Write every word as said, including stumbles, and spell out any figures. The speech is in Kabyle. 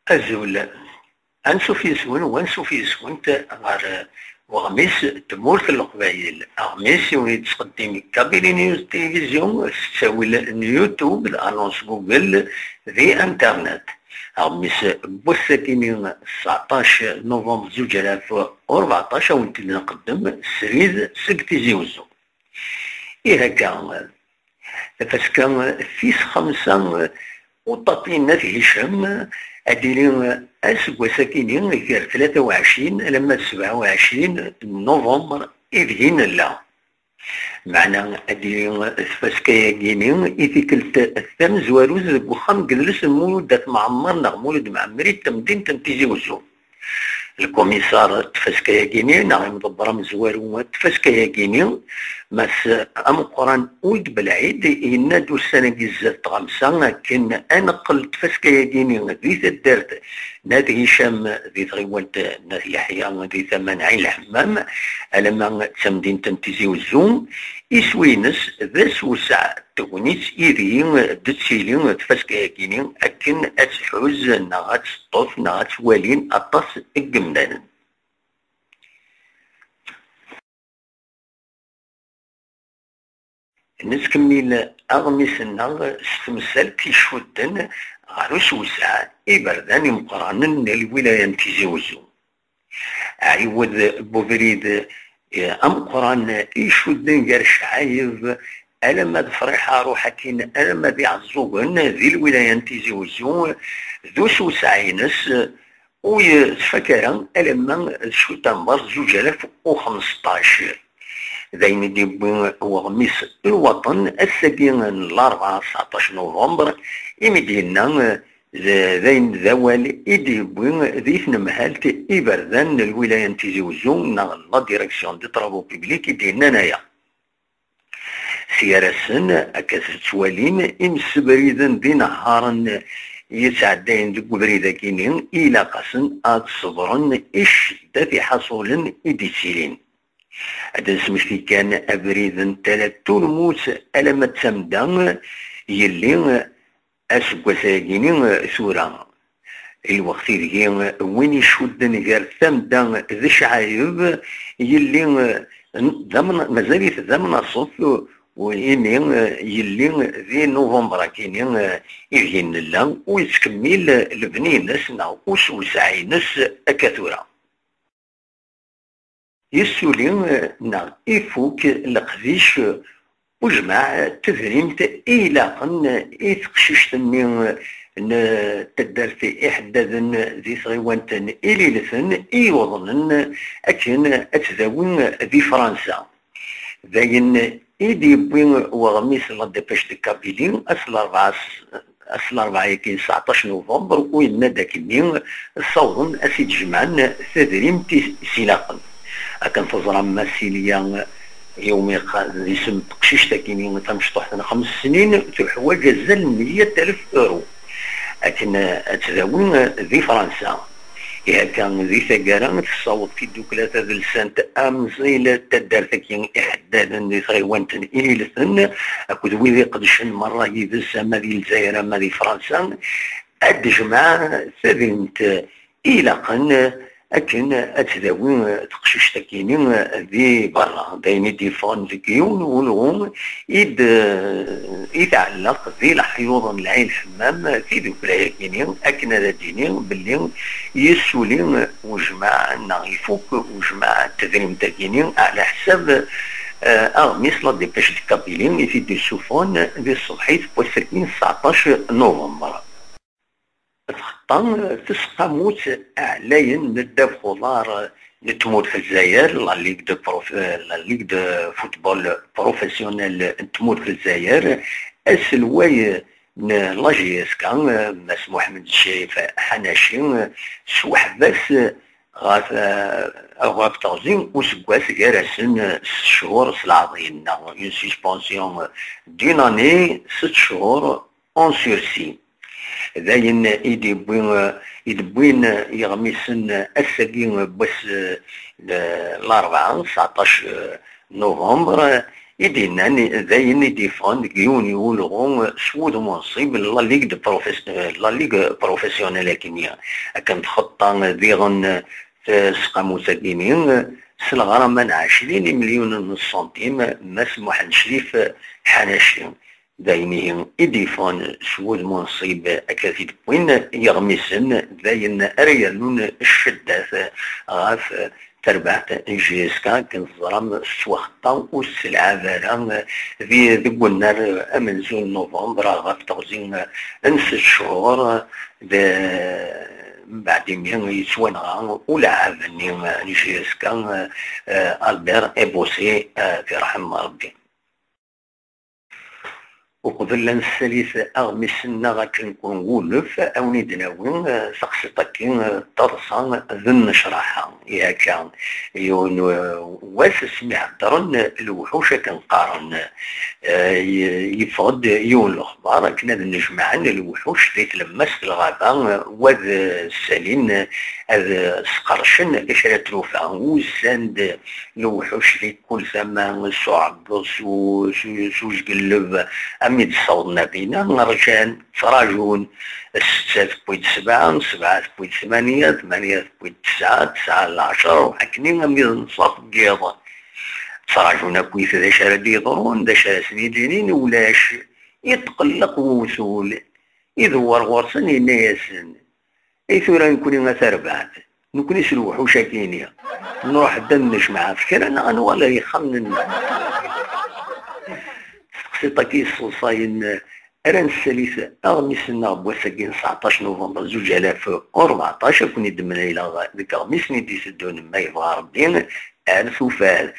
Azul. Ansuf yis-wen, wansuf yis-went ɣer, eh, weɣmis Tmurt n Leqbayel. Aɣmis i wen-yettqeddim Kabylie News Télévision s ttawil n YouTube d annonce Google di Internet. Aɣmis n wass-agi-nni, tseɛṭac novembre zuǧ alaf u rbeɛṭac, a wen-t-id-nqeddem srid seg Tizi Uzzu. Ihi akka, tafaska tis xemsa, Uṭaṭi n At Hicam, ad d-tili aseggas-agi-nni gar tlata u ɛecrin alamma d sebɛa u ɛecrin n novembre ideg i nella. Meɛna ad d-tili tfaska-agi-nni i tikkelt tamezwarut deg uxxam n yidles n Mulud At Mɛemmer neɣ Mulud Mɛemmri n temdint n Tizi Uzzu. Lkumisar n tfaska-agi-nni, neɣ imḍebber amezwaru n tfaska-agi-nni, Mass Ameqqran Uled Belɛid, yenna-d ussan-agi zdat tɣamsa akken ad neqqel tfaska-agi-nni di taddart n At Hicam di tɣiwant n At Yeḥya di tama n Ɛin Lḥemmam, alamma d tamdint n Tizi Uzzu, iswi-ines d asewseɛ n tegnit ideg d-tettili tfaska-agi-nni akken ad tḥuz neɣ ad teṭṭef neɣ ad twalin aṭas n yemdanen. Nettkemmil aɣmis-nneɣ s temsalt icudden ɣer usewseɛ iberdan imeqqranen n lwilaya n Tizi Uzzu. Aɛiwed n ubrid, eh, ameqqran icudden gar Cɛayeb alamma d Friḥa, ruḥ akkin alamma d Iɛeẓẓugen di lwilaya n Tizi Uzzu, d usewseɛ-ines ur yettfak ara alamma d Cutamber zuǧ alaf u xmesṭac. D ayen i d-yewwi weɣmis Lwaṭen ass-agi n Larebɛa, tseɛṭac novembre, imi d-yenna, eh, d, d ayen, d awal i d-yewwi di tnemhalt iberdan n lwilaya n Tizi Uzzu neɣ la direction des travaux publics i d-yennan aya. S gar-asen, akka tettwalim, imsebriden d inehharen yettɛeddayen deg ubrid-agi-nni, ilaq-asen ad ṣebren i cceddat iḥaṣulen i d-ittilin. Ad d-nesmekti kan abrid n Tala Tulmut alamma d Tamda, yelli aseggas-agi-nni tura. I lweqt ideg win icudden gar Tamda d Cɛayeb, yelli d amna-, mazal-it d amnaṣef, imi yelli di Nuvember akini ideg nella, ur yettkemmil lebni-ines neɣ usewseɛ-ines akka tura. Yessuli, eh, neɣ ifuk leqdic, eh, ujmaɛ, tedrimt i ilaqen i teqcict-nni n taddart Iḥeddaden di tɣiwant n Ililten i yuḍnen akken ad tdawi di Fransa. D ayen i d-yewwi weɣmis La Dépêche de Kabylie ass n larebɛa, ass n larebɛa-agi, tseɛṭac november, u yenna-d akkenni ssawḍen ad s-id-jemɛen tadrimt i s-ilaqen. Akken teẓram, Mass Ilya Iwmiq, d isem n teqcict-agi, tamecṭuḥt n xems snin, tuḥwaǧ azal n meyya alef euro akken ad tdawi di Fransa. Ihi akka, di taggara, tessaweḍ tiddukla tadelsant Amẓil n taddart-agi Iḥeddaden di tɣiwant n Ililten akked wid iqedcen merra yid-s, ama di Lezzayer ama di Fransa, ad d-tejmeɛ tadrimt ilaqen akken ad tdawi teqcict-agi-ni di berra. D ayen i d-yeffɣen deg yiwen n ulɣu i d-, i tɛelleq di leḥyuḍ n Lɛin Ḥemmam tiddukla-agi-ni, akken ad d-tini belli yessuli ujmaɛ neɣ ifuk ujmaɛ n tedrimt-agi-ni, ɛla ḥsab, eh, aɣmis La Dépêche de Kabylie i t-id-yessufɣen di tṣebḥit n wass-agi n tseɛṭac november. Txeṭṭa tseqqamut ɛlayen n ddabex uḍar n tmurt n Lezzayer, la Ligue de Prof-, la Ligue de Football Professionnel n tmurt n Lezzayer, aselway n la J S K, Mass Mohamed Chérif Hanachi, s uḥbas ɣef, ɣef teɣzi useggas, gar-asen s cchur s leɛḍil, neɣ une suspension d'une année, s cchur en sursis. D ayen i d-yewwi, i d-wwin yiɣmisen ass-agi n wass, eh, n larebɛa, tseɛṭac, eh, novembre, i d-yennan d ayen i d-yeffɣen deg yiwen n wulɣu s wudem unṣib n la Ligue de Profes-, la Ligue Professionnelle akkenni. Akken txeṭṭa diɣen tseqqamut-agi-nni s leɣrama n ɛecrin imelyunen n ṣṣentim, Mass Muḥend Crif Ḥanaci. D ayen ihi i d-yeffɣen s wudem unṣib akka t-id-wwin yiɣmisen, d ayen ara yernun cceddat ɣef terbaɛt n J S K, akken teẓram s ttwaxeṭṭa ur s-telɛab ara di, deg unnar amenzu n November ɣef teɣzi n sett cchur, d mbeɛd imi yettwanɣa ulɛab-nni n J S K, eh, Albert Ebossé, eh, ad t-yerḥem Rebbi. Uqbel ad nessalit aɣmis-nneɣ akken n wulef, ad wen-id-nawi, eh, taqsiṭ-agi, eh, d taḍsa d nnecraḥa. Ihi akka, yiwen, eh, wass asmi heddren lewḥuc akken qqaren, eh, y-, yeffeɣ-d yiwen lexbar akken ad nnejmaɛen lewḥuc di tlemmast n lɣaba, eh, wa ad, eh, ssalin, eh, ad, eh, sqercen kra n tlufa. Usan-d lewḥuc di kul tama, s uɛebbuḍ, s u-, s u-, s ujgelleb, am i d-ssawḍen ar dina, rjan, ttrajun, ssetta tewwi-d sebɛa, sebɛa tewwi-d tmanya, tmanya tewwi-d tesɛa, tesɛa lɛecṛa, u akken armi d nnṣaf n yiḍ. Ttrajun akkit d acu ara d-yeḍrun, d acu ara sen-id-inin, ulac. Yetqelleq wewtul, idewwer ɣur-sen, yenna-yasen: "Ay tura nekni a tarbaɛt, nekni s lewḥuc-agi-ni, nruḥ-d ad nnejmeɛ ɣef kra neɣ ad nuɣal ar yexxamen-nneɣ." Taqsiṭ-agi yesseḍsayen ara nessalit aɣmis-nneɣ n wass-agi n tseɛṭac november zuǧ alaf u rbeɛṭac, ad ken-id-mlaleɣ deg uɣmis-nni d-iteddun, ma yebɣa Rebbi, ar tufat.